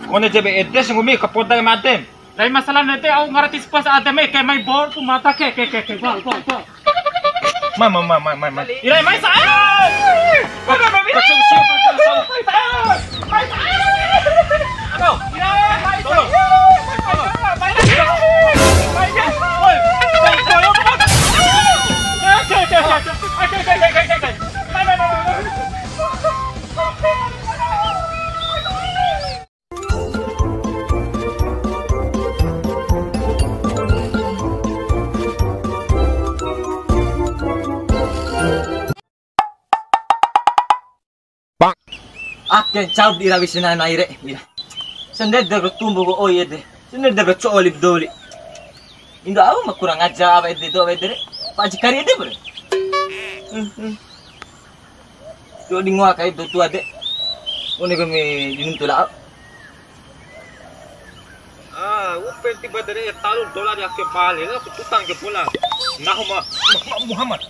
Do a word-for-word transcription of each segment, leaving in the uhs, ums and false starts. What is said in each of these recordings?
Kone jebe ede sengumi kapoda ke madem. Lai masalah nete au ngarati spas adem e, ke mai bor ku mata ke, ke, ke, ke, bor, bor, bor. Mai, mai, mai, mai, mai, mai. Ira mai sa. Mai, mai, mai, mai. Mai sa. Mai sa. Aduh. Ira mai sa. Mai sa. Mai sa. Mai sa. Mai sa. Mai sa. Mai sa. Mai sa. Mai sa. Mai sa. Mai sa. Mai sa. Ake ncau di rawi senai nai re, mira. Sendede ro tumbu ko oi ede. Sendede ro co'o lip doli. Indo au ma kurang aja awa ede do awa ede re. Pa aji kari ede, bro. Hmm, hmm. Yo di ngoa kai do tua de. One ko me di nuntu lao. Ah, upen tiba dari talu dolar ya ke bale la, tutang ke pula. Nahu ma, ma, ma Muhammad.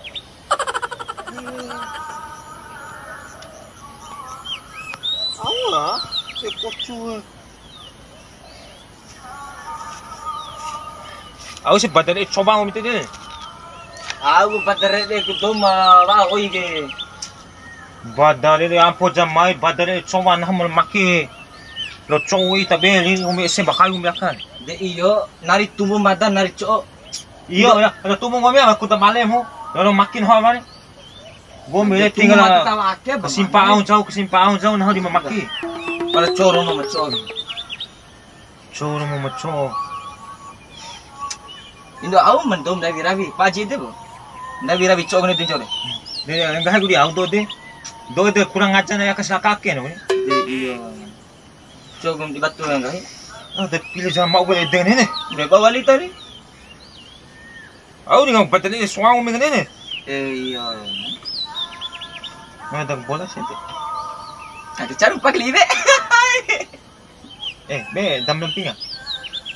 Allah, se kocu. Au si badare coba ngomong tadi. Au badare de ku doma wa oi ke. Badare de ampo jamai, badare coba nah mal maki. Lo cowi tabe li ngomong se bakai ngomong akan. De iyo, nari tumbu mada nari co'o. Iyo, ya, lo tumbu ngomong aku tak malemu. Lo makin ho mari. Gua mele tinggal kesimpang jauh, kesimpang jauh nah di mamaki. Pala coro no maco. Coro mo maco. Indo au mentum ndawi rawi, paji de bo. Ndawi rawi cok ne tinjo de. De, enggak aku di auto de. Do de kurang ajar ya, kesel kake no. De, iya. Cok di batu enggak. Ah, de pilih sama aku de ne. De bawa wali tadi. Au ni ngau batani suang mengene ne. Eh, iya. Nah, dak bola sih. Ada caru pak libe. Eh, be, dam dampinga.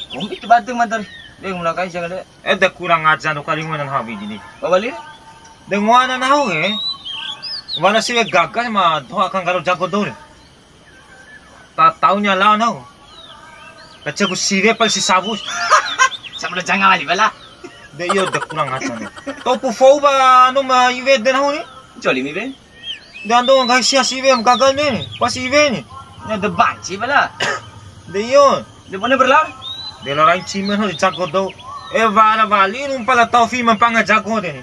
Kombi tu batu motor. Be, mula kai jaga de. Eh, da kurang ajar no kali ngoan nahu biji ni. Bawa li? De ngoan nahu, eh. Wala siwe gaga ma doho akan karo jago dou. Ta taunya lao nahu. Kaceku siwe pal si sawu. Sama lo janga wali bala. De iyo da kurang ajar no. Topu fou ba anu ma iwe de nahu ni. Joli mi be. De ando nggahi sia siwe ma gagal ni, pas iwe ni. Na de banci bala. De iyo. De bune berlar. De lo rai cime ho jago dou. E wara wali rumpa la tau fi ma mpanga jago de ni.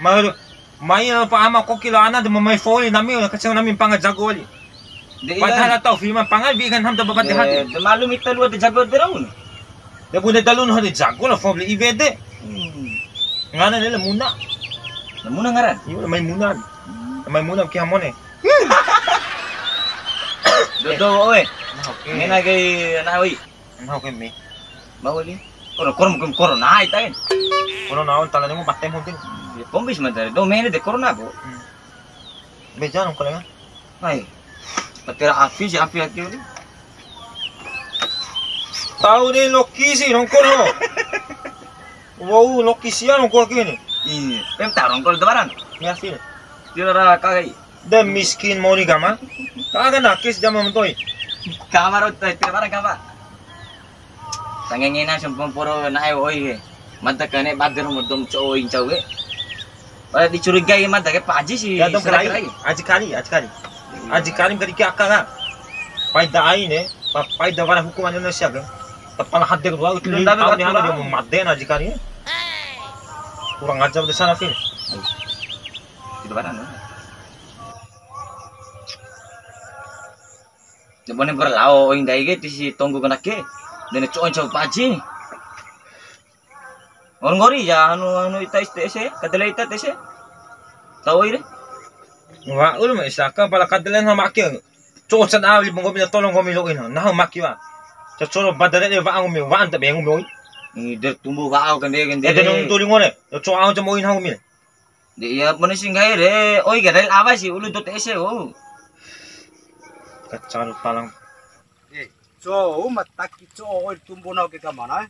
Maru mai lo pa ama koki lo ana de mai foli nami, kacau nami mpanga jago wali. De iya. Padahal tau fi ma mpanga bi kan ham da babat de hati. De malu mita lu ada jago de raun. De bune dalun ho de jago la foli iwe de. Hmm. Ngana de la Muna. La Muna ngaran? Iyo, la Maimuna. Hmm. La Maimuna ki hamone. Dodo oe. Nah, oke. Ngena gai na oi. Nah, oke mi. Bawa li. Koro koro mungkin corona ai tain. Corona on tala nemu patem mungkin. Ya, kombis mantare. Do mene de corona bo. Hmm. Beja nang kole. Hai. Patera afi si afi ake ni. Tau de loki si rongko lo. Wow, loki sia rongko ake ni. Iya, pem ta rongko lebaran. Ya, Fil. Tira ra kagai. De miskin mori kama. Kaga nakis jama mentoi. Kamar utai, tira bara kama. Sangengena sampuru na'e oi ke. Mada kane bader mo dom co oi ncau ke. Pala dicurigai mada ke Pak Haji si. Ya, dom kerai. Aji kari, aji kari. Aji kari kari ke aka ka. Pai da aine, pa-, pai da wara hukum Indonesia ke. Tepala hadir dua itu. Belum dapat tau ni aturan. Hana dia mau maden aji kari. Kurang ajar di sana, Fil. Itu barang. Bune berlao oi ndai ke tisi tonggu kena ke. Dene co'o ncau Pak Haji. Nggori-nggori ja anu, anu ita S T S, kadele ita T S. Tau oi re. Wa ul ma isaka pala kadele na make. Co'o san ali nggomi tolong nggomi lo ina. Nah maki wa. Cocoro badare de wa nggomi wa anta be nggomi oi. Ni der tumbu wa au kende kende. Ede nung tuli ngone. Co'o au cama oi nah nggomi. De iya, bune si nggahi re, oi ke rel awa si, ulu dot ese, oh. Kacaru palang. Eh, cou ma taki co'o oi tumbu nau ke kamana, eh?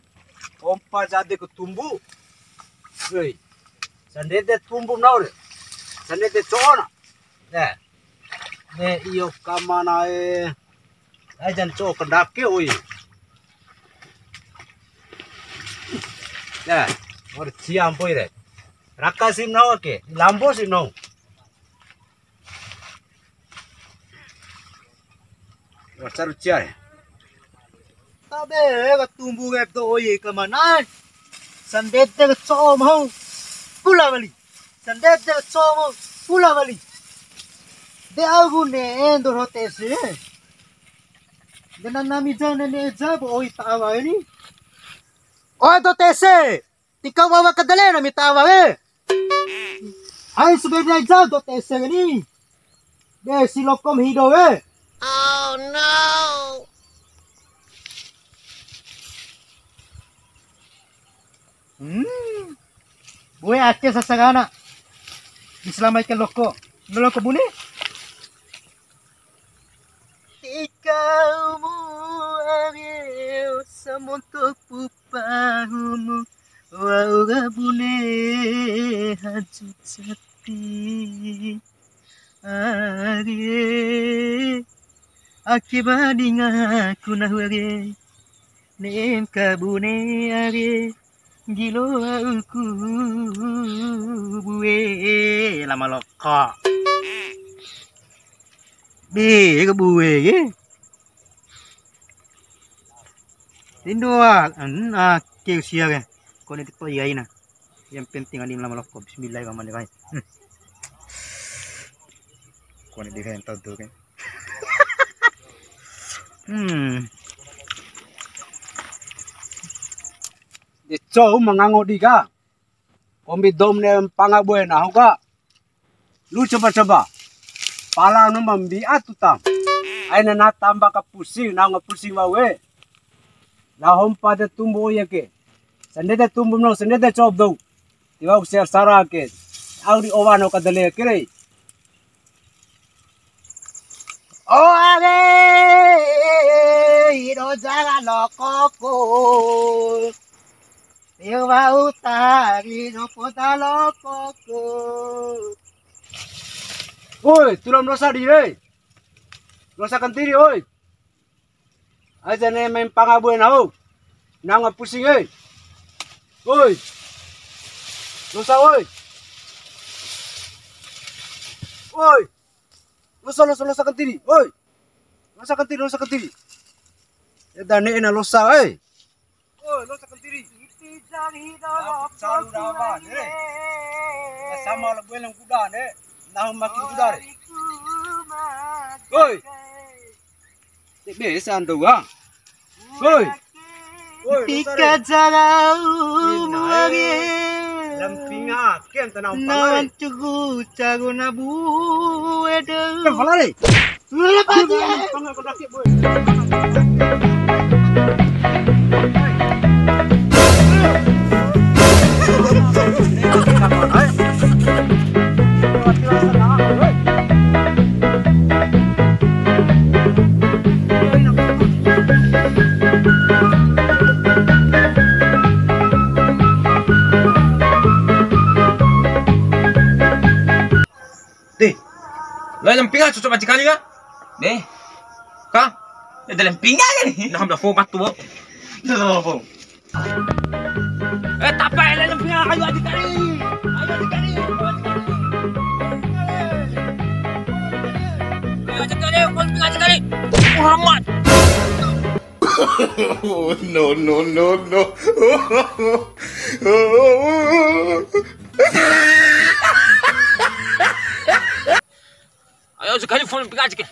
Ompa jade ku tumbu. Oi. Sandede tumbu nau re. Sandede co'o na. Eh. Ne iyo kamana, eh. Ai jan cou kandake, oi. Ya, wa'ur cia mpoi re. Raka si nahu ake, lambo si nahu. Wa'ur caru cia re. Tabe, ka tumbu web do oi ka mana? Sandede ka cou mau. Pula wali. Sandede ka cou mau. Pula wali. De au bune endo rote si. Dena nami jang nene ja bo oi ta awa ini. Oi to tese. Tika wawa kadale nami ta awa e. Ai sebenarnya ja to tese ini. Be si lokom hido e. Oh no. Hmm. Bue ake sasagana. Diselamatkan loko. Loko bune. Ikaumu are samonto pu pahumu, wa'ura bune haju jati. Are, ake ba dingaku nahu are, ne'em kabune are, gilo auku bue lama loko. Be, ke bue ke. Tindo, ah, an, ah, ke usia ke. Kone tipe iya ina. Yang penting ani lama loko. Bismillah, kamane kai. Hmm. Kone di rental tuh kan. Hmm. De cou ma ngango di ka. Kombi dou ma ne'e mpanga bue nahu ka. Lu coba-coba. Pala nu ma mbi'a tutam. Aina na tamba ka pusing, nahu nga pusing wa'u e. Lao hompa de tumbu oi ake. Sandede tumbu no, sandede cou dou. Tiwa'u sera sara ake. Au di owa no kadale ake re. O are, hido jara lokoku. Tiwa'u tari no poda lokoku. Oi, tulam losa di re. Losa kantiri, oi. Aja ne main panga bue nahu. Nahu nga pusing, oi. Oi. Losa, oi. Oi. Losa, losa, losa kantiri. Oi. Losa kantiri, losa kantiri. Eda ne'e na losa, oi. Oi, losa kantiri. Caru rawa, ne. Ya sama la buelang kuda, ne. Nahu makin kuda, re. Oi. Te be sa ando wa. Oi. Oi, losa re. Tika jarau muare. Lampinga, ken tanau pangare. Nan cugu caru na bue de. Ken pangare. Lepas ya. Deh, lo yang pinggah cocok aja kali ya? Deh, kah? Ya dalam pinggah kan? Nah, udah fo batu, bo. Udah fo. Eh, tapa ele lempinya, ayo aja kali. Ayo aja kali. Ayo aja kali. Ayo aja kali. Muhammad. Oh, no, no, no, no. Ayo aja kali, phone pika aja kali.